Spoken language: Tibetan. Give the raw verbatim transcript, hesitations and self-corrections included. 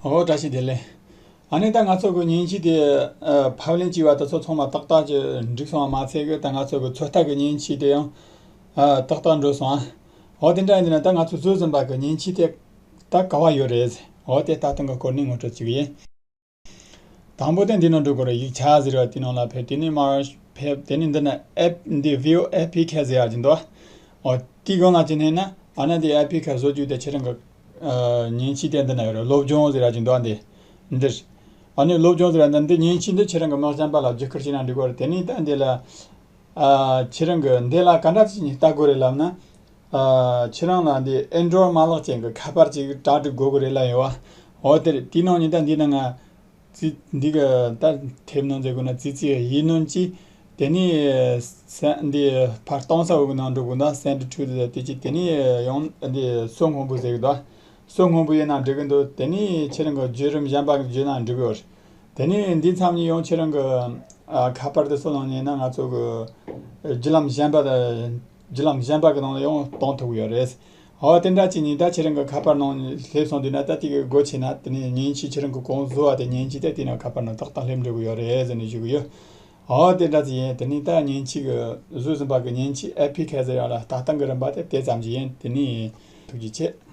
ཨོ་བཀྲ་ཤིས་བདེ་ལེགས། ཨ་ནི་ད་ང་ཚོ་གི་མཉེན་ཆས་དེ་ཨ་ཕབ་ལེན་བྱས་པ་དེ་ཚོ་ཚང་མ་ཏག་ཏག་ཅིག་འགྲིག་སོང་བ་མ་ཚད་གི་ད་ང་ཚོ་གི་ཚོད་ལྟ་གི་མཉེན་ཆས་དེ་ཡང་ཨ་ཏག་ཏག་འགྲོ་སོང་ཨ། ཨོ་དེ་འདྲ་ཡིན་ན་ད་ང་ཚོ་ཟོས་ཟིན་པ་གི་མཉེན་ཆས་དེ་ད་ག་བ་ཡོད་རེད། ཨོ་དེ་ལྟ་སྟངས་གི་སྐོར་ནས་ངོ་སྤྲོད་བྱེད་གི་ཡིན། དང་པོ་དེ་འདི་ནང་འགྲོ་དགོས་རེད། ཡིག་ཆ་ཟེར་བ་དེ་ནང་ལ་ཕེབས། དེ་ནས་མར་ཕེབས། དེ་ནས་འདི་ན་ཨེབ་འདི་བི་ཨོ་ཨེ་པི་ཁེ་ཟེར་ཡག་ཅིག་འདུག་ཨོ་དེའི་སྒང་ལ་ཅིག་མནན་ན་ཨ་ན་དེ་ཨེ་པི་ཁེ་བཟོ་རྒྱུ་དེ་ཁྱེད་རང་གི་ཨ་མཉེན་ཆས་དེ་འདི་ན་ཡོད་རེད། སློབ་སྦྱོང་ཟེར་ཡག་ཅིག་འདུག་འདི་འདིར། ཨ་ནི་སློབ་སྦྱོང་ཟེར་ཡག་འདི་འདི་མཉེན་ཆས་འདི་ཁྱེད་རང་གི་མི་གཞན་པ་ལ་བརྒྱུད་སྐུར་བྱས་ན་འགྲིག་གི་རེད། དེ་ནས་ད་འདི་ལ་ཨ་ཁྱེད་རང་གི་འདི་ལ་ག་འདྲ་ཅིག་ནས་ལྟ་དགོས་རེད་ལབ་ན། ཨ་ཁྱེད་རང་ལ་འདི་ཨེན་ཌོ་རོཌ་མ་ལག་ཅན་གྱི་ཁ་པར་ཅིག་གྲ་སྒྲིག་དགོས་ཀྱི་རེད་ལབ་ཡོད་བ། འོ་དེ་རེད། དེའི་ནང་ནས་ད་འདི་ནང་ང་ཙི་འདི་གི་ད་ཐེབས་ནང་མཛད་དགོས་ན་ཙི་ཙི་ཡིན་ནོན་གྱིས། དེ་ནས་ས་འདི་ཕར་གཏོང་ས་འོག་གི་ནང་འགྲོ་དགོས་ན་སེན་ཌི་ཊུ་དེ་དེ་ཅིག་དེ་ནས་ཡང་འདི་སོ་སྔོན་པོ་ཟེར་གི་འདུག་སོ་སྔོན་པོ་ཡིན་ན་འགྲིག་གི་འདུག་དེ་ནས་ཁྱེད་རང་གི་བརྒྱུད་རིམ་གཞན་པ་བརྒྱུད་ན་འགྲིག་གི་ཡོད་རེད། དེ་ནས་འདི་མཚམས་ནས་ཡང་ཁྱེད་རང་གི་ཨ་ཁ་པར་དེ་སོ་ནང་ནས་ན་ང་ཚོ་གི་བརྒྱུད་ལམ་གཞན་པ་དང་། བརྒྱུད་ལམ་གཞན་པ་གི་ནང་ལ་ཡང་གཏོང་ཐུབ་ཀྱི་ཡོད་རེད། འོ་དེ་འདྲ་བྱས་ནས་ད་ཁྱེད་རང་གི་ཁ་པར་ནང་སླེབས་སོང་དུས་ན་ད་དེ་གི་སྒོ་ཕྱེ་ན་དེ་ནས་མཉེན་ཆས་ཁྱེད་རང་གི་གོང་བཟོ་བ་དེ་མཉེན་ཆས་དེ་དེ་ནས་ཁ་པར་ནང་ཏག་ཏག་སླེབས་འགྲོ་གི་ཡོད་རེད་ཟེར་ནས་ཞུ་གི་ཡོད། འོ་དེ་འདྲ་བྱས་ཡིན། དེ་ནས་ད་མཉེན་ཆས་གི་བཟོས་ཟིན་པ་གི་མཉེན་ཆས་ཨེ་པི་ཁེ་ཟེར་ཡག་ལ་ལྟ་སྟངས་གི་རིམ་པ་དེ་དེ་ཙམ་གྱི་ཡིན། དེ་ནས་ཐུགས་རྗེ་ཆེ།